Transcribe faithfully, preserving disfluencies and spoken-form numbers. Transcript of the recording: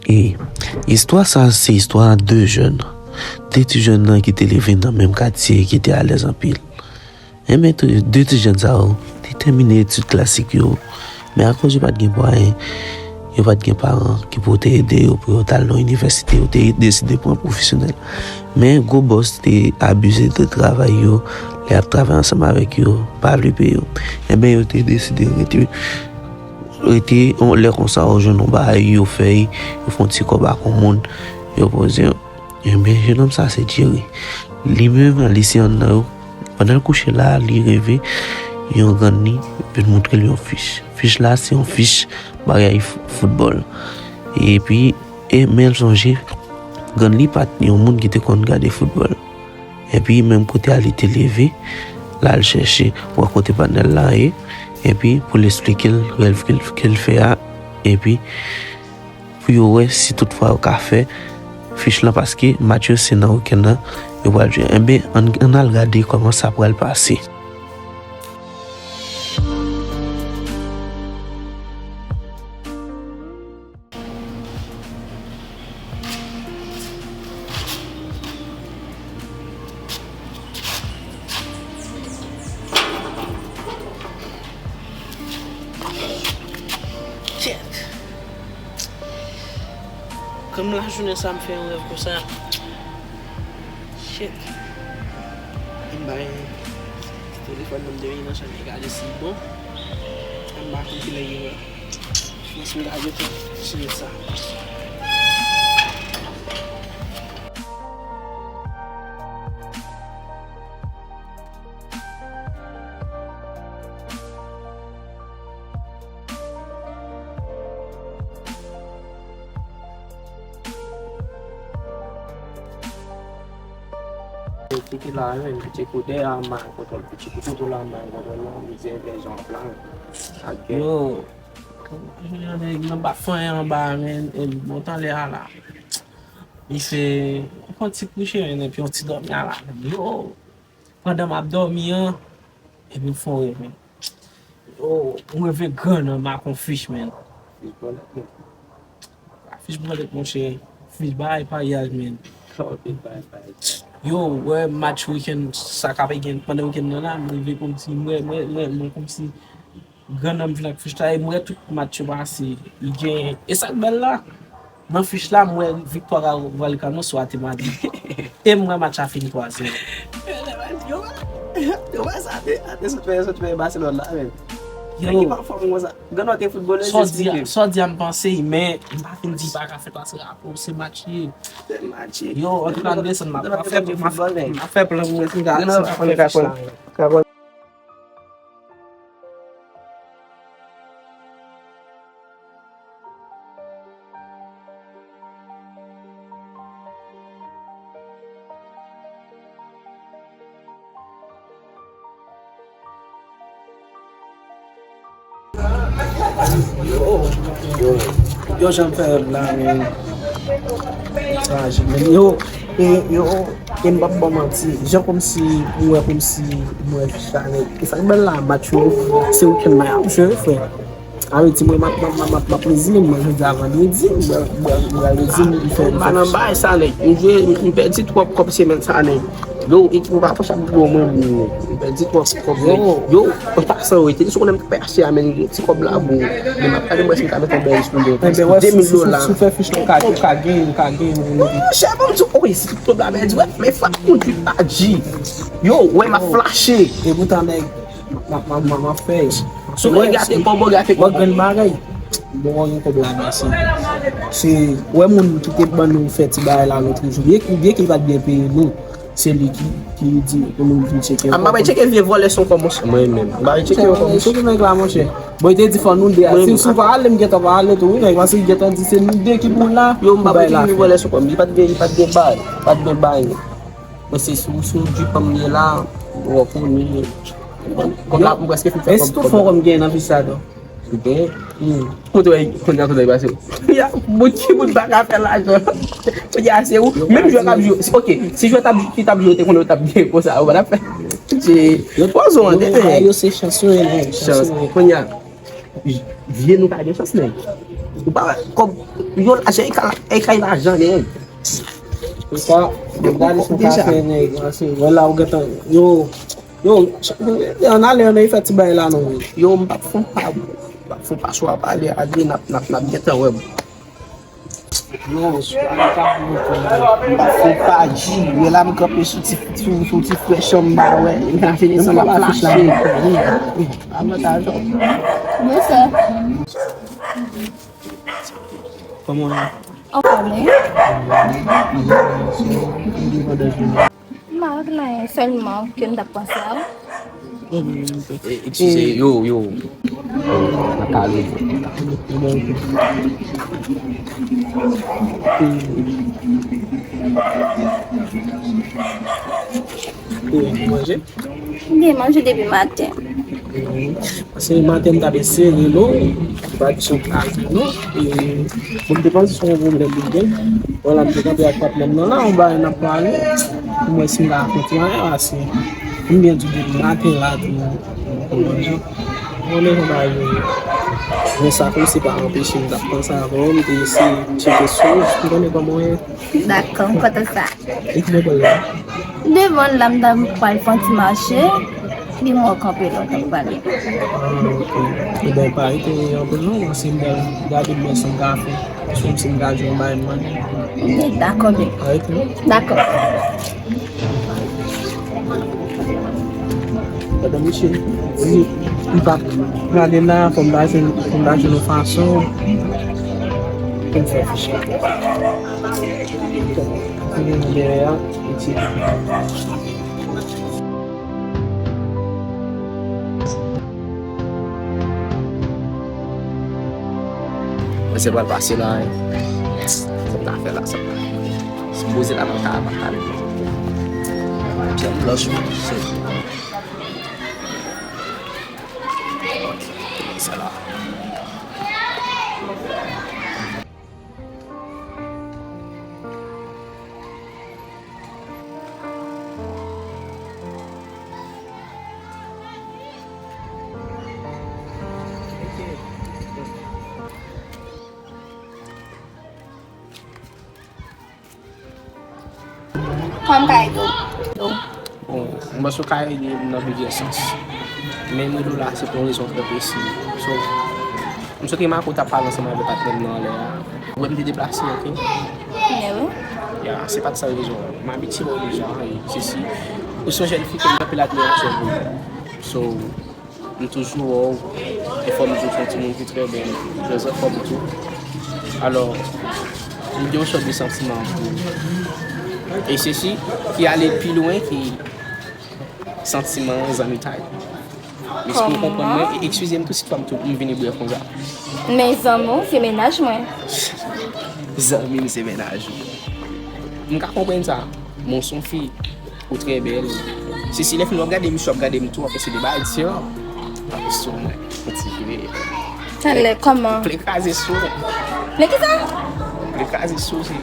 E istwa sa a se istwa de jèn. De ti jèn nan ki te leve nan menm katye, ki te alèz anpil. Enben, tou- de ti jèn sa yo detèmine etid klasik yo. Men akoz yo pa t gen mwayen, yo pa t gen paran ki pou te ede yo pou yo t al nan inivèsite, yo te deside pran pwofesyonèl. Men gwo bòs te abize de travay yo, lè y ap travay ansanm avèk yo, pa vle peye yo. Enben, yo te deside rete, rete yon lè konsa, yo jwenn yon bagay, yo fè, yo fè yon ti kòb ak yon moun, yo poze. Enben, jennonm sa se Jerry. Li menm, li se yonn nan yo. Pandan l kouche la, li reve yon grann li vin montre l yon fich. Fich la, se yon fich bagay f- foutbòl. Epi, e, men l sonje, grann li pa t yon moun ki te konn gade foutbòl. Epi, menm kote a, li te leve, l al chèche, wè kote patnè l la ye. Epi, pou l esplike l rèv ke l, ke l fè a. Epi, pou yo wè si toutfwa yo ka fè fich lan, paske match yo se nan wikenn nan yo pral jwe. Enben, ann, ann al gade kòman sa pral pase. Kèt. Kòm lajounen sa, m fè yon rèv konsa. Shit. M bay telefòn nan, m te vini nan chanm, gade si l bon. M pa konn kilè li ye. Lèse m gade tou, si se sa. Tiki la, men, pitit kote a, man, kontwòl, pitit kote la, man, kontwòl la, mizè, lèzon plan. Yo, jounen an, nèg nan pa fanyen anba, men, e, bon, tan lè a la. Li fè, fè yon ti kouche, men, epi yon ti dòmi a la, men. Yo, pandan m ap dòmi an, epi m fè yon rèv, men. Yo, m reve grann nan m ak yon fich, men. Fich bwalèt, men. Fich bwalèt, monchè. Fich bagay paryaj, men. Yo, wè, match wikenn, sa k ap gen pandan wikenn nan la, m reve kòmsi, m wè, m wè, m wè, m wè kòmsi grann nan m vin ak fich la, e m wè tout match yo pase, li genyen. E sa k bèl la, nan fich la, m wè viktwa Rayo Vallecano sou Atlético Madrid. E m wè match la fini twa zero. Yo, yo, yo, wè sa te, sa te sot fè, sot fè Barcelone la, men. Yo. Nèg ki pa fòm konsa. Grann nan te foutbolè, sa w di a, sa w di a, m panse, men m pa fin di pa ka fè pase rapò, se match li ye. Se match li ye. Yo, antouka, m desann, m ap, m ap fè, m ap, m ap fè plan pou mwen, si m ka, si m ka fè fich la. Yo, yo, yo, jan m fè rèv la, men. Sa aji, men. Yo, e, yo, e m p ap ba w manti. Jan kòmsi, m wè kòmsi, m wè fich la, nèg. E sa k bèl la, match yo, se wikenn nan y ap jwe, frè. Sa vle di mwen, m ap, m ap, m ap, m ap, m ap rezime m, mwen, jodi a vandredi, m pral, m pral, m pral rezime m, m fè, m fè. M pa nan bagay sa, nèg. M jwe, m pèdi twòp kòb semèn sa, nèg. Yo, ekip mwen pa fè sa pou mwen, m pèdi twòp kòb, nèg. Yo, an pasan, wi, te di sou konnen m t ap achte a, men ti kòb la, bon. Men m ap gade, m wè si m ka mete yon bèl sou de mil dola. Si w fè fich la, w ka, w ka genyen, w ka genyen. Monchè, ban m di, wi, si tout kòb la pèdi, wè, men frap kondwit pa di. Yo, wè, m ap flache. E poutan, nèg, m ap, m ap, m ap, m ap fè. Sou mwen gate kòb, mwen gate kòb. Mwen grenn bagay. Bon, mwen gen kòb la, mèsi. Se, wè moun ki te ban nou fè ti bagay la lòt jou. Byen, byen ke li pa t byen peye nou. Se li ki, ki di pou nou vin tcheke yo. A, m pa bay tcheke vye vòlè son kòb, monchè. Mwen menm. M pa bay tcheke yo kòb, monchè. Tcheke nèg la, monchè. Bon, li te di fò nou de a. Si, si w pa ale, m gentan pa ale tou, wi, nèg. Paske li gentan di se nou de ki pou la. Yo, m pa bay tcheke vye vòlè son kòb. Li pa t gen, li pa t gen bay. Pa t gen bay. Mwen se sou, sou di pa m ye la, ou konnen. Kòb la, m prèske fin fè kòb. E si tout fò kòm gen nan fich sa, don? Ou gen? Hmm. Kote w, kote w, kote w pase? Ya, bout ki bout pa ka fè lajan. Kote a se ou. Menm jwè k ap jwe, ok, si jwè t ap, ki t ap jwe, te konnen w t ap gen konsa, ou pa t ap fè. Se pòzon an, te fè. Yo, se chans yo ye, nèg. Chans. Kounye a, vye nou pa gen chans, nèg. Ou pa wè kòb yo lajan, e kay, e kay lajan genyen. Ou pa, ou gade sou kafe nèg, wè la ou gentan, yo, yo, ann ale, ann fè ti bagay la non. Yo, m p ap fon pa, m p ap fon pa sou ap ale, ale, n ap, n ap, n ap gentan wè. Non, sou la, m p ap fon pa, m p ap fon pa, G, wè la m kanpe sou ti, sou, sou ti frè chanm ba, wè, m ka fini san m ap flache. Avantaj. Yes, sir. Kòman w ye? Anfòm, wi. M pa wè gen anyen sèlman ke m t ap panse a ou. E, eskize, yo, yo. Nan kale. Ou manje? M te manje depi maten. Paske maten m t ap eseye rele w, ou pa t janm ka jwenn ou. E, bon, m te panse se yon pwoblèm ou gen. Bon, la, m te kanpe ak patnè m nan la, yon bagay n ap pale. Pou m wè si m ka kontre anyen, paske m byen di w depi maten la tou, m poko manje. Bon, men yon bagay yo ye. Men sa kòmsi pa anpeche m t ap panse avè w, m te eseye tcheke sou ou, m konnen kòman w ye. Dakò, m kontan sa. E ki lekòl la? Devan la, m ta pral fè yon ti mache, li mwen kanpe la, w t ap pale. Ah, ok. Ebyen, pa rete anpil non, paske m pral gade m wè sa m ka fè. Sou m si m ka jwenn yon bagay m manje. Dakò, byen. Pa rete non. Dakò. Madanm Michel, si m pa prale la, fò m ta jwenn, fò m ta jwenn yon fason pou m fè fiche. Pou m dèyè a, etidye. Mwen se pral pase la, wi. Sa m ta fè la, sa m ta fè. Sipoze la, mwen ta, mwen ta. Byen blanch, wi. Ok, sa la. Kòman m ka ede w? Bon, m panse w ka ede m nan plizyè sans. Men m rele w la, se pou yon rezon trè presi. So, m sot remake w t ap pale ansanm avèk patnè m nan anlè a. Ou wè m te deplase, ok? Men wi. Ya, se pa t sa rezon an. M abitye wè w deja, e se si. Ou se yon jèn fi ke m gen anpil admirasyon pou li. So, M toujou wè w, e fò m di w se yon timoun ki trè bèl, trè anfòm tou. Alò, m gen yon sòt de santiman pou ou. E sesi ki ale pi lwen ke santiman zanmitay. Èske w konprann mwen? Kòman? E, eskize m tou si fwa m tou, m vini brèf konsa. Men zanmi w se mennaj mwen. Zanmi m se mennaj ou. M ka konprann sa. Men w se yon fi. Ou trè bèl. Sesi, lè fini w ap gade misye, w ap gade m tou, w ap ese de bagay diferan. W ap sou mwen. Yon ti vle. Talè, kòman? Vle kraze sou mwen. Men kisa? Vle kraze sou, se.